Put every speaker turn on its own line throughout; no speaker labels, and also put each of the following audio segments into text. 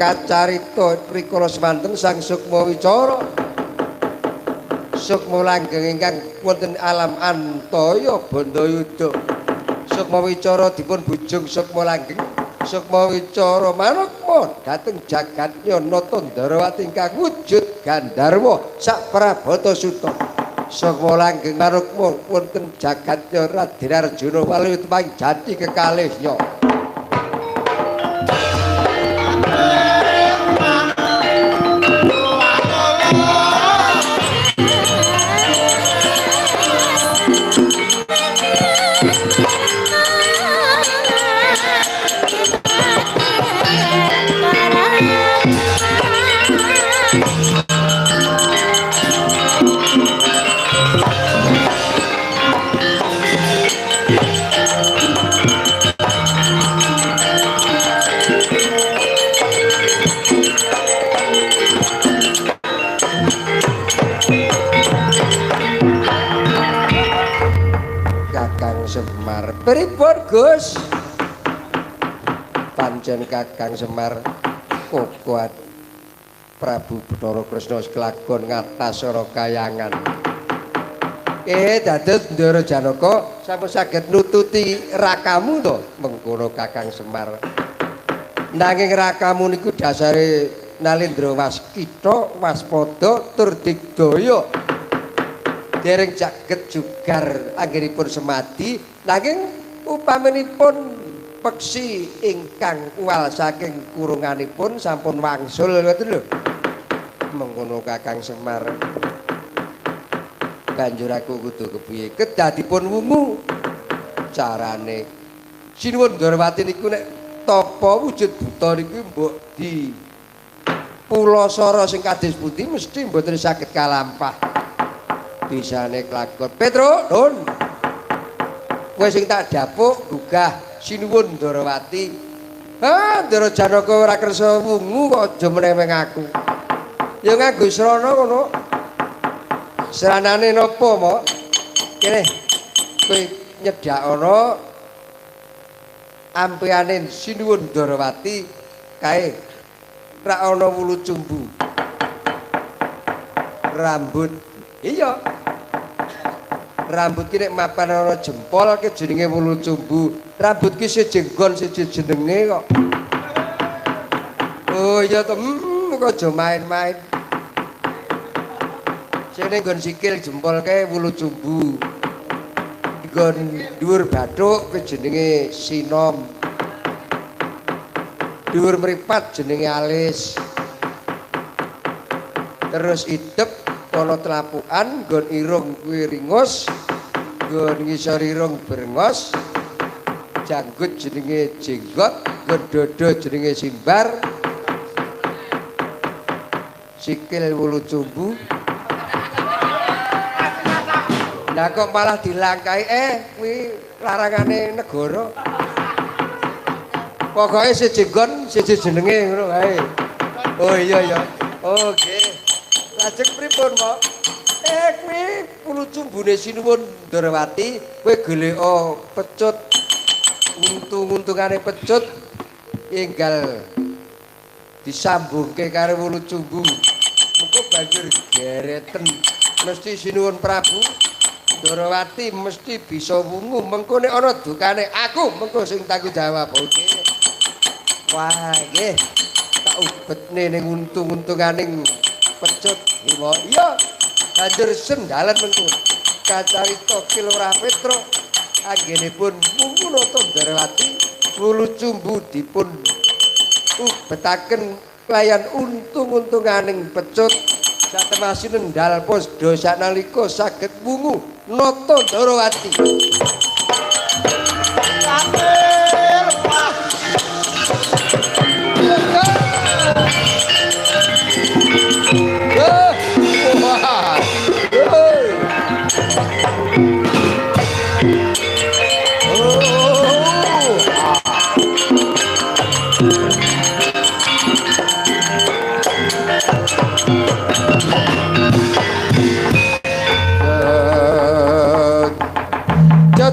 Kacarita prikala semanten Sang Sukma Wicara. Sukma langgeng ingkang wonten alam antaya bandayuda. Sukma Wicara dipun bujung Sukma langgeng. Sukma Wicara manukma dhateng jagatnya Nata Ndarawati ingkang wujud Gandharwa sak Prabata Suta. Sukma langgeng manukma wonten jagatnya Raden Arjuna waluh tepang jati kekalihnya. Semar pripun Gus? Pancen Kakang Semar koko Prabu Bathara Kresna kelakon ngatasara kayangan. Dados Ndara Janaka sampun saged nututi rakamu to mengkono Kakang Semar. Nanging rakamu niku dasare Nalindra waskita waspada tur digdaya. Dereng jaget jugar anggenipun semadi nanging upaminipun peksi ingkang uwal saking kurunganipun sampun wangsul ngoten lho. Mengkono Kakang Semar. Banjur aku kudu kepiye? Kedah dipun wungu carane. Sinuwun Ndrawati niku nek tapa wujud buta niku mbok di pulasara sing kados pundi mesti mboten saged kalampah. Bisane kelakon Petro, Nun. Kowe sing tak dapuk gugah Sinuwun Ndarawati. Ha, Ndara Janaka ora kersa wungu kok aja meneh aku. Ya nganggo srana ngono. Sranane napa, Mok? Kene kowe nyedhakana ampeyane Sinuwun Ndarawati kae rak ana wulu cumbu. Rambut. Iya. Rambut ki nek mapan ana jempol ki jenenge wulu cumbu. Rambut ki siji nggon siji jenenge kok. Oh iya to, kok aja main-main. Sing ning nggon sikil jempol kae wulu cumbu. Nggon dhuwur bathuk ki jenenge sinom. Dhuwur mripat jenenge alis. Terus idep ana telapukan, nggon irung kuwi ringus, nggon ngisor irung brengos, janggut jenenge jenggot, nggon dodo jenenge simbar, sikil wulu cumbu. Lah kok malah dilangkai kuwi larangane negara. Pokoke siji nggon siji jenenge ngono wae. Oh iya ya. Oke. Lajeng pripun, Mok? Kuwi wulu cumbune Sinuwun Ndarawati, kowe goleka pecut untung-untungane pecut enggal disambungke karo wulu cumbu. Mengko banjur gereten mesti Sinuwun Prabu Ndarawati mesti bisa wungu. Mengko nek ana dukane aku mengko sing tanggung jawab. Oke. Wah, nggih. Tak ubetne ning untung-untunganing pecut lima. Iya, banjur sendalan mengko. Kacarita Ki Lurah Petro anggenipun wungu Nata Ndarawati wulu cumbu dipun ubetaken layan untung-untunganing pecut satemasi nendal posdo sanalika saged wungu Nata Ndarawati.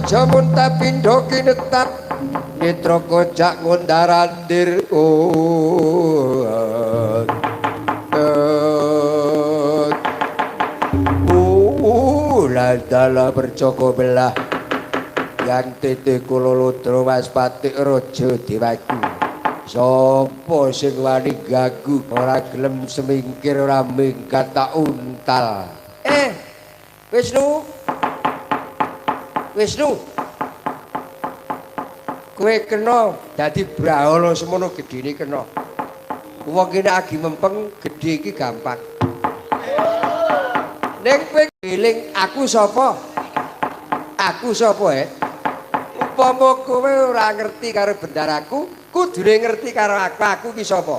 Jamun tapindo kinetap mitra kocak ngundarandir. Oh. Mandala Percaka belah yang titi kula ludra waspati raja dewaku. Sapa sing wani ganggu ora gelem semingkir ora minggat tak untal. Wisnu. Wisnu. Kowe kena dadi brahala semono gedhene kena. Wong ki nek agi mempeng gedhe iki gampang. Ning kowe eling aku sapa? Aku sapa he? Upama kowe ora ngerti karo bendaraku, kudune ngerti karo aku, aku ki sapa?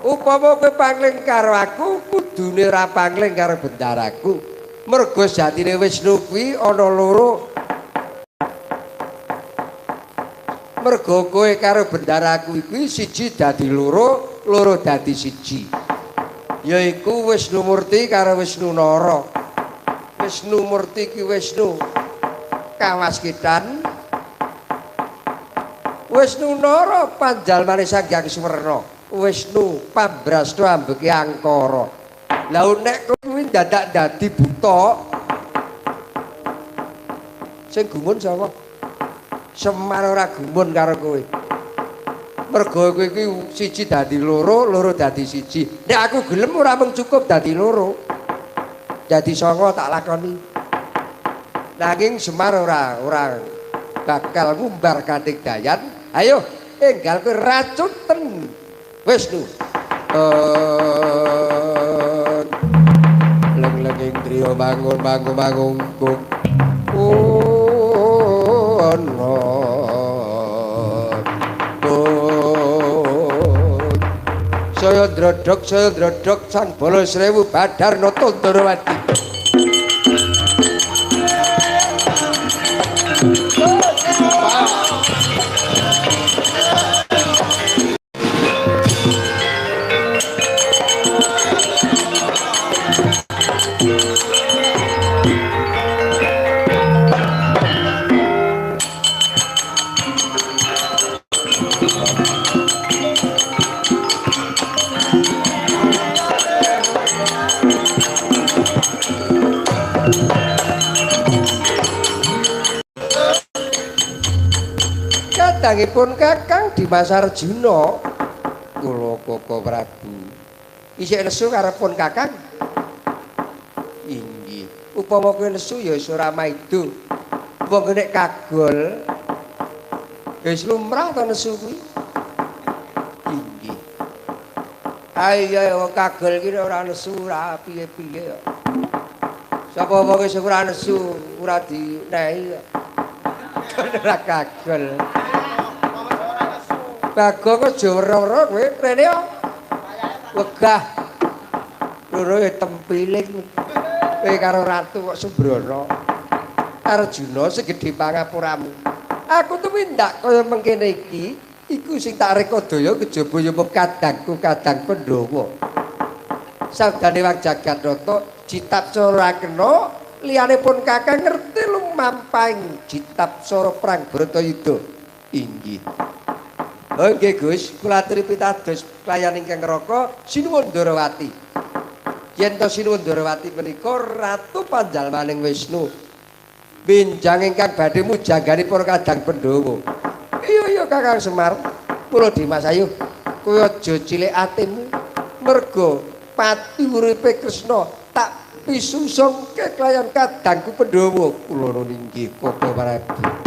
Upama kowe pangling karo aku, kudune ora pangling karo bendaraku. Mergo jatine Wisnu kuwi ana loro. Mergo kowe karo bendaraku kuwi siji dadi loro, loro dadi siji. Yaiku Wisnu Murti karo Wisnu Nara. Wisnu Murti ki Wisnu Kawaskitan, Wisnu Nara panjalmane Sang Hyang Suwerna, Wisnu pambrasta ambeke angkara. Lah nek kuwi dadak dadi buta, sing gumun sapa? Semar ora gumun karo kowe. Mergo kowe iki siji dadi loro, loro dadi siji. Nek aku gelem ora mung cukup dadi loro. Dadi songo tak lakoni. Nanging Semar ora bakal ngumbar katigdayan. Ayo enggal kowe racuten Wisnu. Leng-lenging driya bangun bangun bangun kung. Saya ndrodhok sang bala srewu Badar Nata Ndarawati. Kadangipun Kakang Dimas Arjuna kula Koko Prabu isih nesu karepun Kakang. Inggih. Upama kowe nesu ya wis ora maido. Wong nek kagol ya wis lumrah to nesu kuwi. Inggih. Ayo wong kagol iki ora nesu ora piye-piye. Sapa wong sing ora nesu ora dinehi ora kagol. Bagong aja wero-wero kowe rene yo. Wegah. Loro ya tempiling. Kowe karo ratu kok sembrono. Arjuna segedhe pangapuramu. Aku tumindak kaya mengkene iki, iku sing tak rekodaya kejaba ya mung kadangku kadang Pandhawa. Sabdane wang Jagatnata jitap cara kena liyane pun Kakang ngerti lumampahing jitap cara perang Bratayuda. Inggih. Oh nggih Gus, kula aturi pitados klayan ingkang neraka Sinuwun Ndarawati. Yen to Sinuwun Ndarawati menika ratu panjalmaning Wisnu. Benjang ingkang badhe mujanggani para kadang Pandhawa. Iya iya Kakang Semar, kula Dimas ayo kowe aja cilik atimu. Mergo pati uripe Kresna tak pisusungke klayan kadangku Pandhawa. Kula nuwun inggih Koko Prabu.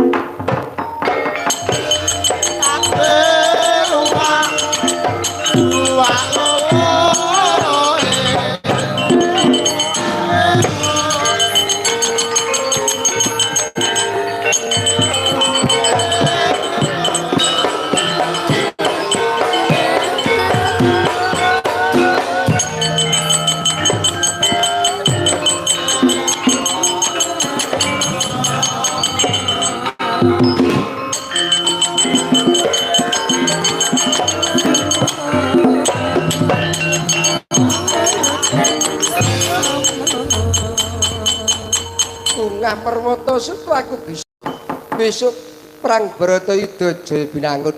Perwoto setu aku bisa besok perang Bratayuda Jaya Binangun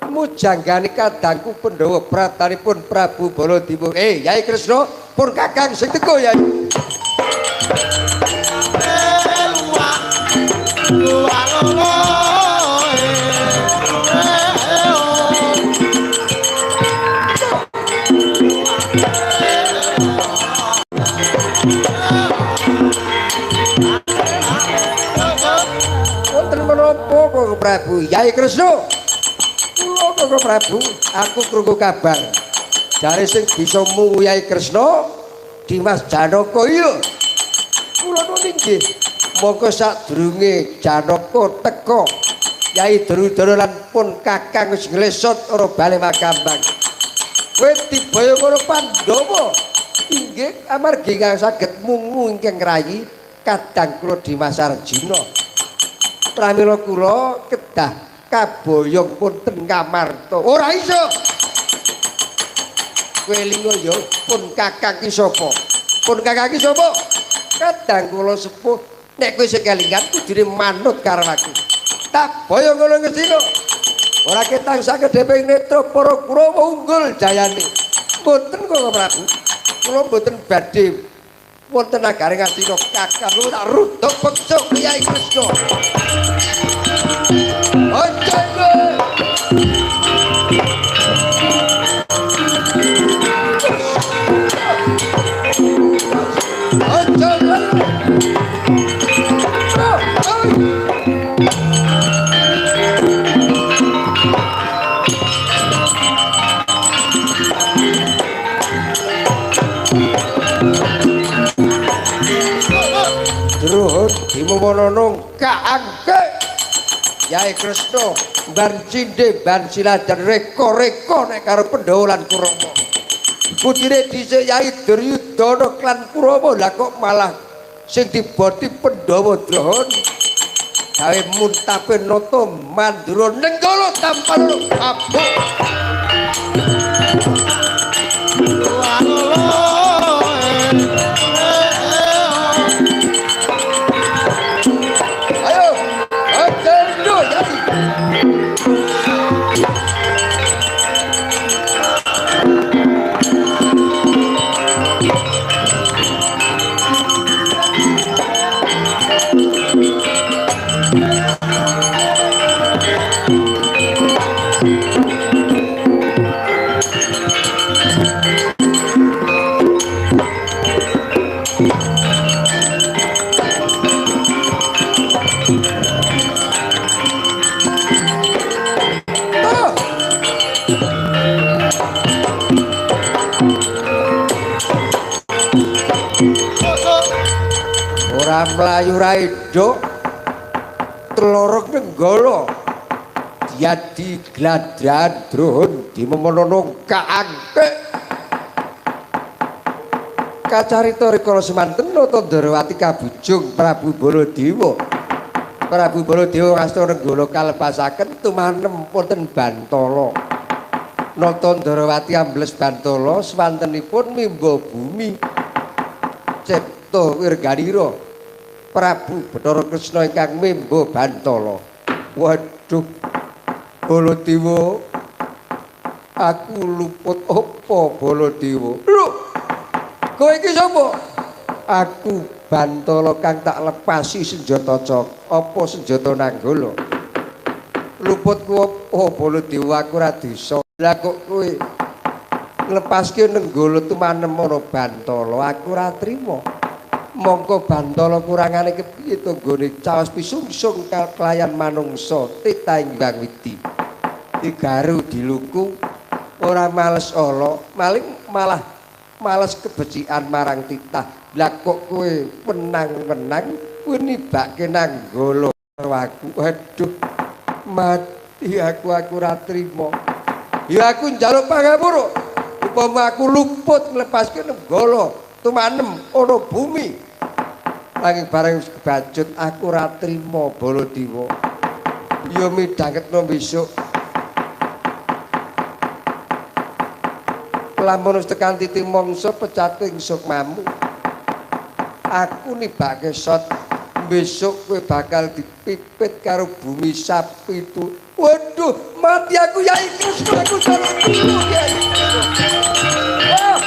mujanggani kadangku Pandhawa pratanipun Prabu Baladewa. Yai Kresna pun Kakang sing teko Yai. Wonten menapa Koko Prabu? Yai Kresna. Kula Koko Prabu, aku krungu kabar. Jare sing bisa mungu Yai Kresna Dimas Janaka iya. Kula nuwun inggih. Monggo sadurunge Janaka teka, Yai Duryudana lan pun kakang wis nglesot ora bali makambang. Kowe dibaya ngono Pandhawa. Inggih amargi ingkang saged mungu ingkang rayi kadang kula Dimas Arjuna. Pramila kula kedah kaboyong wonten Ngamarta. Ora iso. Kowe lingo ya pun kakang ki sapa? Pun kakang ki sapa? Kadang kula sepuh nek kowe sing kelingan kudune manut karo aku. Tak boyong ngono ngesina. Ora ketang sakedheping netra para Kurawa unggul jayane. Mboten Koko Prabu. Kula mboten badhe wonten nagari Ngastina kakang kula tak ruduk peksa Kyai Kresna. Ojo. Ojo. Druhun dimuwonono kaangke Yai Kresna ban cindhe ban siladan reka-reka nek karo Pandhawa lan Kurawa. Putine dhisik Yai Duryudana klan Kurawa lah kok malah sing diboti Pandhawa Druhun gawe muntape nata mandura nenggala tampan abuk. Ayo, ayo, Yai. Ora mlayu raidho tlorok nenggala diadi gladran druhun dimemono kaangke. Kacarita rikala semanten Nata Ndorowati kabujung Prabu Baladewa. Prabu Baladewa ngasta nenggala kalepasaken tumanem wonten Bantala. Nata Ndorowati ambles Bantala swantenipun mimba bumi cipta wirganira Prabu Bathara Kresna ingkang mimba Bantala. Waduh Baladewa, aku luput apa Baladewa? Lho, kowe iki sapa? Aku Bantala kang tak lepasi senjata cok, apa senjata Nanggala. Luputku apa Baladewa, aku ora desa. Lah kok kowe nglepaske Nenggala tumanem ana Bantala, aku ora trima. Mongko Bantala kurangane kepiye to nggone caos pisungsung kelayan manungsa titah ing Hyang Widi. Digaru diluku ora males ala, maling malah males kebecikan marang titah. Lah kok kowe wenang-wenang kowe nibake Nanggala karo aku. Aduh, mati aku ora trima. Ya aku njaluk pangapura. Upama aku luput nglepaske Nenggala tumanem ana bumi. Nanging bareng wis kebacut aku ora trima Baladewa. Ya midhangetno besok. Lamun wis tekan titi mangsa pecating sukmamu. Aku nibake sot besok kowe bakal dipipit karo bumi sapi itu. Waduh, mati aku Yai Kresna, aku jaluk tulung Yai. Oh.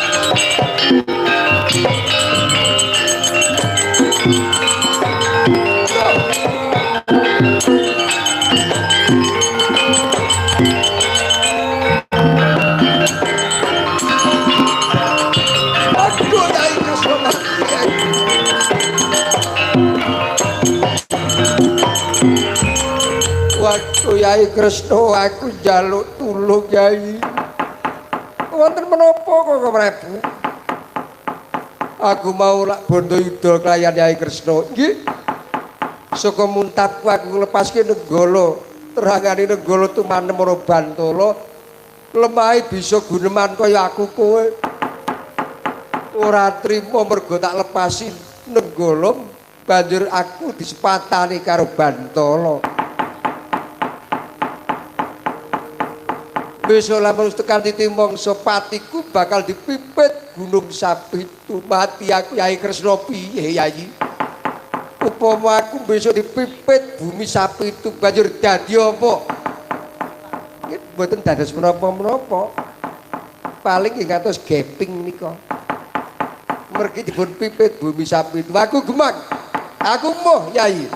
Yai Kresna, aku njaluk tulung Yai. Wonten menapa Koko Prabu? Aku mau lak bondo yuda kelayan Yai Kresna. Nggih. Saka muntapku aku nglepaske Nenggala, terangane Nenggala tumanem ora Bantala. Lemahe bisa guneman kaya aku kowe. Ora trima mergo tak lepasi Nenggala, banjur aku disepatani karo Bantala. Besok lamun tekan titi mangsa patiku bakal dipipit Gunung Sapitu. Mati aku Yai Kresna piye Yai? Upama aku besok dipipit bumi Sapitu banjur dadi apa? Nggih mboten dados menapa-menapa. Paling nggih kados geping nika. Mergi dipun pipit bumi Sapitu. Aku gemang. Aku moh Yai.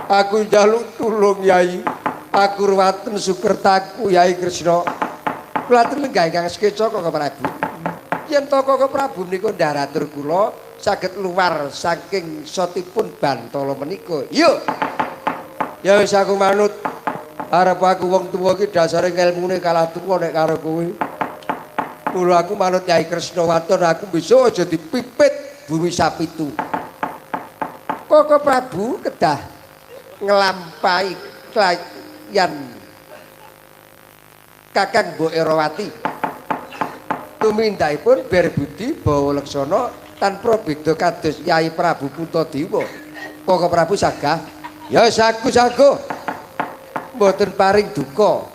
Aku njaluk tulung Yai. Aku ruwaten sukertaku Yai Kresna. Kula atur lenggah ingkang sekeca Koko Prabu. Yen to Koko Prabu menika ndharatur kula saged luar saking sotipun Bantala menika. Yo. Ya wis aku manut. Arep aku wong tuwa iki dasare ngelmune kalah tuwa nek karo kowe. Kula aku manut Yai Kresna waton aku besok aja dipipit bumi Sapitu. Koko Prabu kedah nglampahi kelayan Kakang Mbok Erawati. Tumindakipun ber budi bawa leksana tanpa beda kados Yai Prabu Puntadewa. Koko Prabu sagah, ya sagu sagu. Mboten paring duka.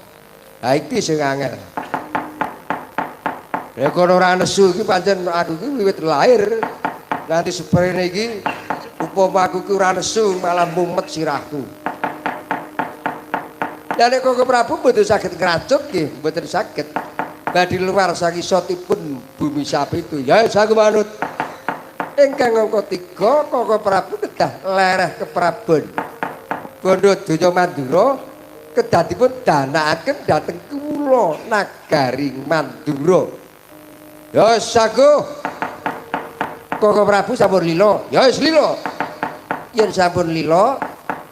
Ha iki sing angel. Nek kono ora nesu iki pancen aku iki wiwit lahir nganti seprene iki upama aku iki ora nesu malah mumet sirahku. Lah nek Koko Prabu mboten saged ngracut nggih, mboten saged. Badhe luar saking sotipun bumi Sapitu. Ya wis aku manut. Ingkang angka 3 Koko Prabu kedah lereh keprabon. Bondo donya Mandura kedah dipun danakaken dhateng kula nagari Mandura. Ya wis aku. Koko Prabu sampun lila. Ya wis lila. Yen sampun lila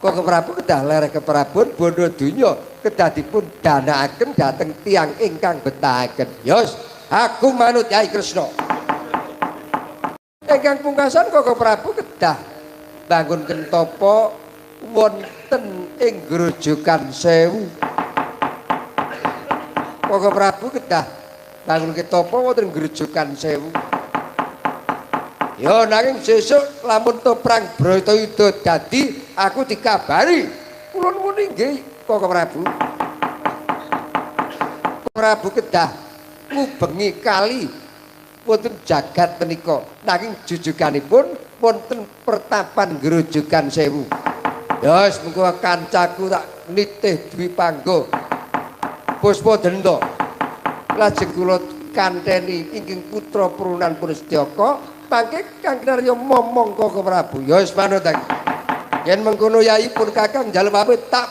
Koko Prabu kedah lereh keprabon bondo donya kedah dipun danakaken dhateng tiyang ingkang betahaken. Ya wis, aku manut Yai Kresna. Ingkang pungkasan Koko Prabu kedah bangun kentapa wonten ing Grojogan Sewu. Koko Prabu kedah bangun ketapa wonten Grojogan Sewu. Ya nanging sesuk lamun to perang Bratayuda dadi aku dikabari. Kula nuwun inggih Koko Prabu. Prabu kedah ngubengi kali wonten jagat menika. Nanging jujuganipun wonten pertapan Grojogan Sewu. Ya wis mengko kancaku tak nitih dwi pangga. Puspa denda. Lajeng kula kanteni ingkang putra Prunan Purstyaka mangke Kang Kinarya momong Koko Prabu. Ya wis manut aku. Yen mengkono Yai pun Kakang njaluk pamit tak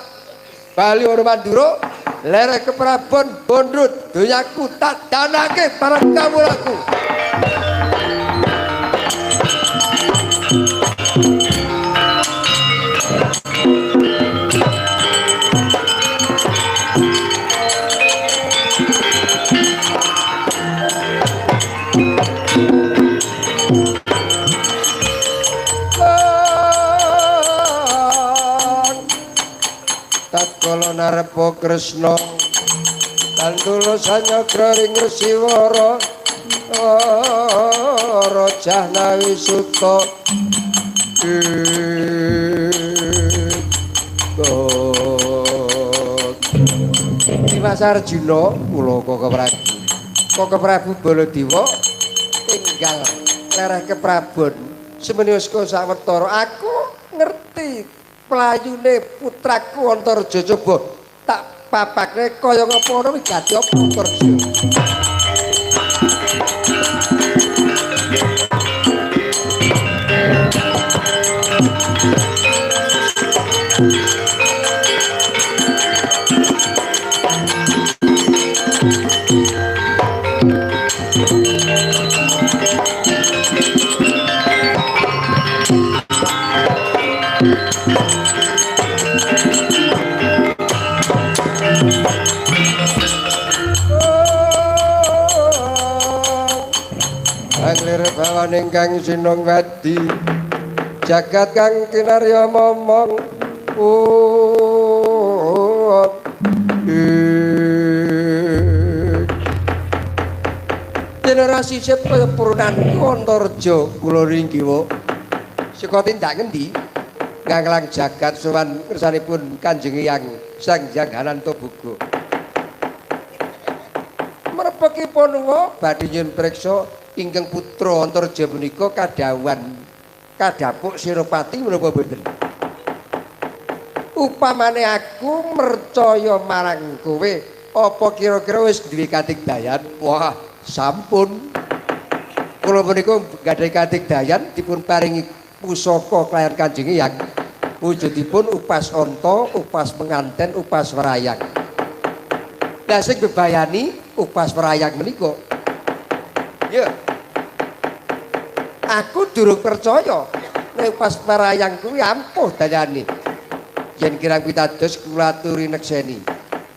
bali ana Mandura lereh keprabon bondrut donyaku tak danake marang kawulaku. Tatkala narepa Kresna tantula sanyagra ring Resiwara Jahnawi Suta. Dimas Arjuna kula Koko Prabu. Koko Prabu Baladewa tinggal lereh keprabon. Semeniuska sawetara aku ngerti playune putraku Antarja coba tak papakne kaya ngapa ana wigati apa Antarja. Anglir bawan ingkang sinung wadi jagat kang kinarya momong generasi sepurunan Antareja kula ringkiwa saka tindak ngendi nganglang jagat sowan kersanipun Kanjeng Hyang Sang Hyang Anantaboga. Merpekipun wa badhe nyuwun priksa ingkang putra Antareja punika kadhawuhan kadhapuk Senopati menapa mboten? Upamane aku mercaya marang kowe, apa kira-kira wis duwe katigdayan? Wah, sampun. Kula punika gadhahi katigdayan dipun paringi pusaka kelayan Kanjeng Hyang. Wujudipun upas onta, upas penganten, upas werayang. Lah sing bebayani upas werayang menika. Ya. Aku durung percaya nek upas werayang kuwi ampuh dayane. Yen kirang pitados kula aturi nekseni.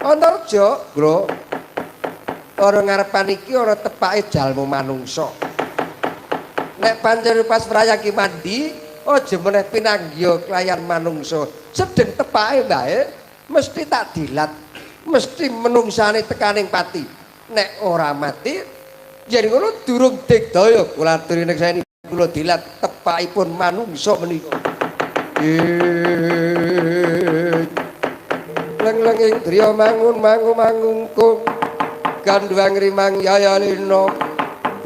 Antareja, Bro. Ana ngarepan iki ana tepake jalma manungsa. Nek pancen pas werayang ki mandi, aja meneh pinanggiya kelayan manungsa. Sedeng tepake bae mesti tak dilat, mesti menungsane tekaning pati. Nek ora mati, yen ngono durung digdaya kula aturi nekseni kula dilat tepakipun manungsa menika. Leng-leng ing driya mangun mangu mangungkung gandhuang rimang yayalina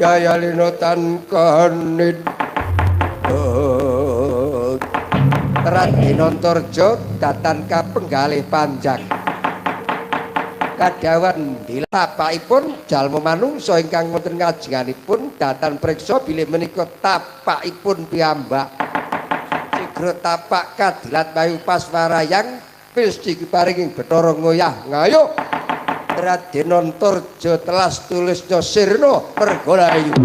yayalina tan kanit. Raden Antareja datan kapenggalih panjang kadhawan dilapakipun jalma manungsa ingkang wonten ngajenganipun datan priksa bilih menika tapakipun piyambak. Sigra tapak kadilat payu pas warayang wis diparingi Bathara Ngoyah ngayuh. Raden Antareja telas tulisnya sirna mergolayu.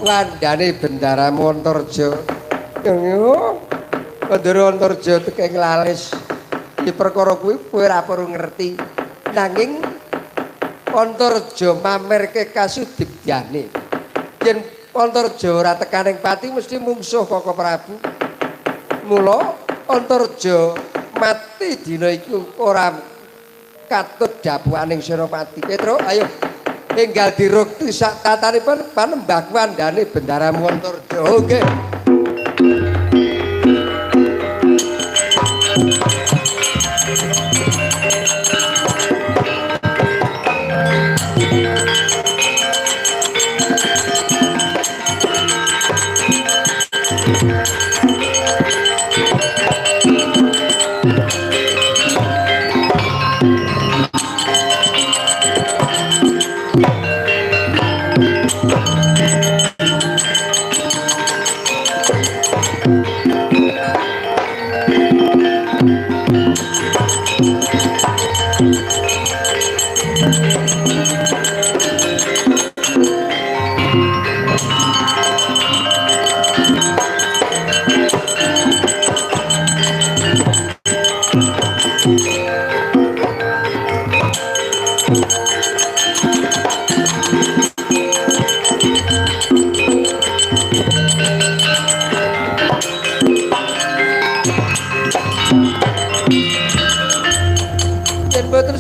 Wandane bendaramu Antareja. Yo, Bendara Antareja teke nglalis. Iki perkara kuwi kowe ora perlu ngerti. Nanging Antareja mamerke kasudibyane. Yen Antareja ora tekaning pati mesti mungsuh Koko Prabu. Mula Antareja mati dina iku ora katut dapukaning Senopati. Petro, ayo. Enggal dirukti sak tatanipun panembah wandane bendaramu Antareja. Oke.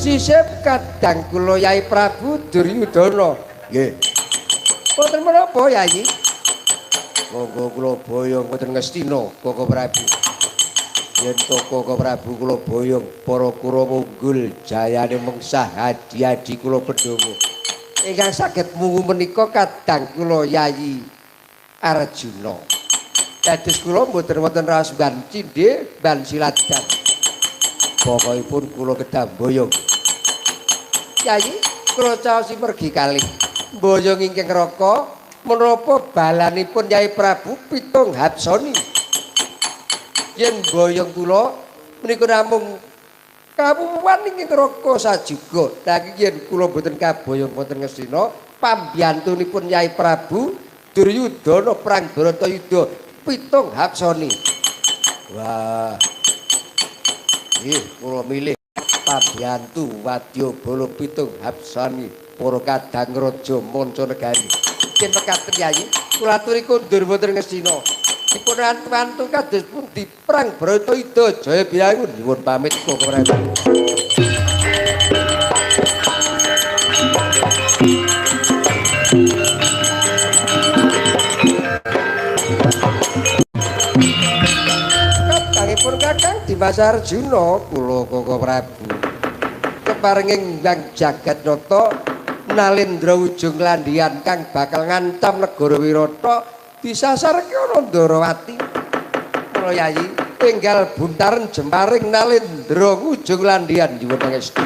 Sisip kadang kula Yai Prabu Duryudana. Nggih. Wonten menapa Yai? Monggo kula boyong wonten Ngastina Koko Prabu. Yen to Koko Prabu kula boyong para Kurawa unggul jayane mengsah adi-adi kula Pandhawa. Ingkang saged mungu menika kadang kula Yai Arjuna. Dados kula mboten wonten raos ban cindhe ban siladan. Pokokipun kula kedah mboyong. Kyai, kula caosi mergi kalih. Mboyong ingkang neraka menapa balanipun Kyai Prabu Pitung Hapsoni. Yen mboyong kula menika namung kawuwan ingkang neraka sajuga. Nanging yen kula mboten kaboyong wonten Ngastina, pambiyantunipun Kyai Prabu Duryudana perang Bharatayuda Pitung Hapsoni. Wah. Nggih, kula milih pambiyantu Wadyabala Pitung Hapsoni para kadang raja mancanegari. Yen mekaten Kyai, kula aturi kondur wonten Ngastina. Dipun antu-antu kados pundi perang Bharatayuda Jaya Binangun. Nyuwun pamit kula Prabu. Kadangipun Kakang Dimas Arjuna kula Koko Prabu keparenging Hyang Jagatnata Nalendra Ujung Landian kang bakal ngancam negara Wirata disasarke ana Ndarawati. Para yayi enggal buntaran jemparing Nalendra Ujung Landian nyuwun pangestu.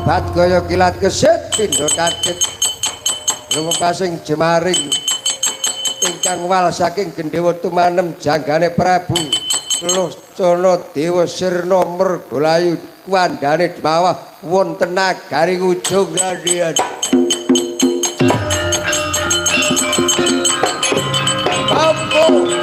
Kebat kaya kilat kesit pindha kaget lumepasing jemaring ingkang wal saking gendhewa tumanem janggane Prabu Locana Dewa Sirna Mergolayu kuwandane dhawah wonten nagari Ujung Landian. Ampun.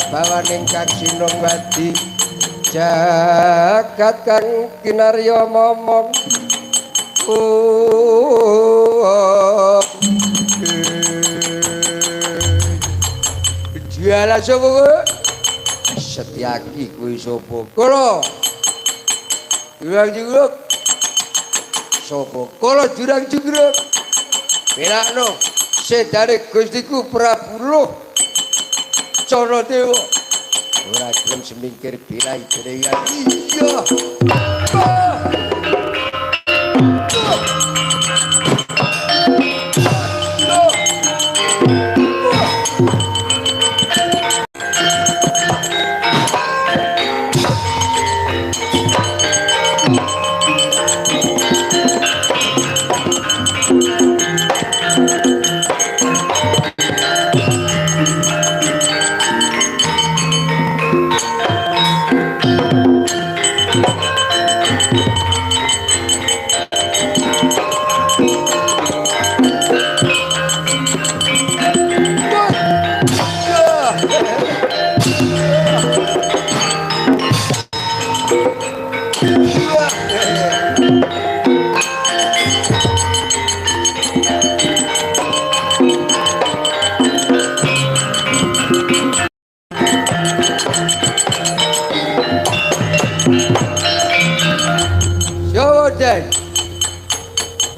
Bawaning kang sinung wadi jagat kang kinarya momong jualan sapa kowe? Setyaki kuwi sapa? Kala Jurang Junggruk. Sapa? Kala Jurang Junggruk. Belakno sedane Gustiku Prabu Luh Cana Dewa. Ora gelem semingkir bila idene. Iya.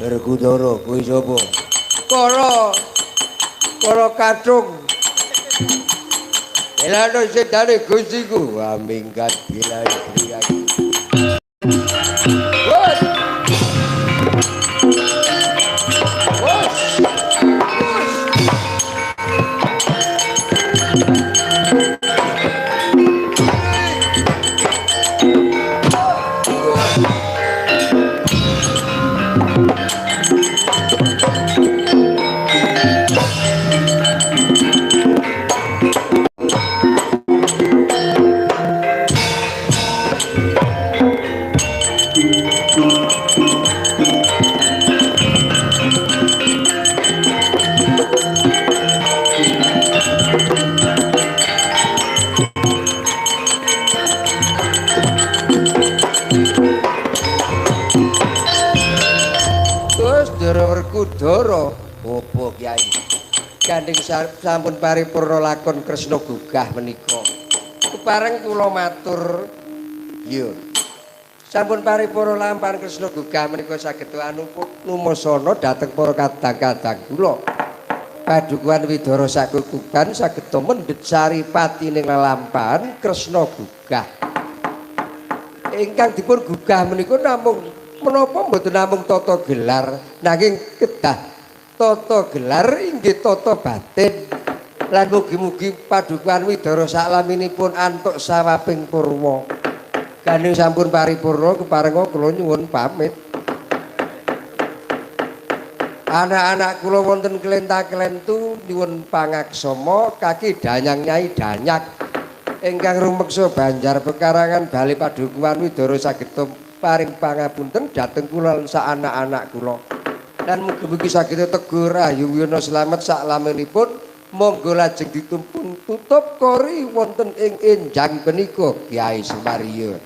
Werkudara kuwi sapa? Kala kala kathung. Elano sedane Gustiku. Wah minggat bila iki. Wes. Ndara Werkudara. Apa Kyai? Gandeng sampun paripurna lakon Kresna Gugah menika. Kepareng kula matur, iya. Sampun paripurna lampahan Kresna Gugah menika saged anumasana dhateng para kadang-kadang kula. Padukuhan Widara sakukuban saged mendhet saripatining lelampahan Kresna Gugah. Ingkang dipun gugah menika namung menapa mboten namung tata gelar, nanging kedah tata gelar inggih tata batin. Lan mugi-mugi padukuhan Widara saklaminipun antuk sawaping purwa. Gandeng sampun paripurna keparenga kula nyuwun pamit. Anak-anak kula wonten klenta-klentu nyuwun pangaksama kaki danyang Nyai Danyak ingkang rumeksa Banjar Pekarangan Bali Padukuhan Widara saged paring pangapunten dhateng kula lan sak anak-anak kula. Lan mugi-mugi saged teguh rahayu wiyana slamet saklaminipun. Monggo lajeng ditumpun tutup kori wonten ing enjang punika Kyai Sumaryo.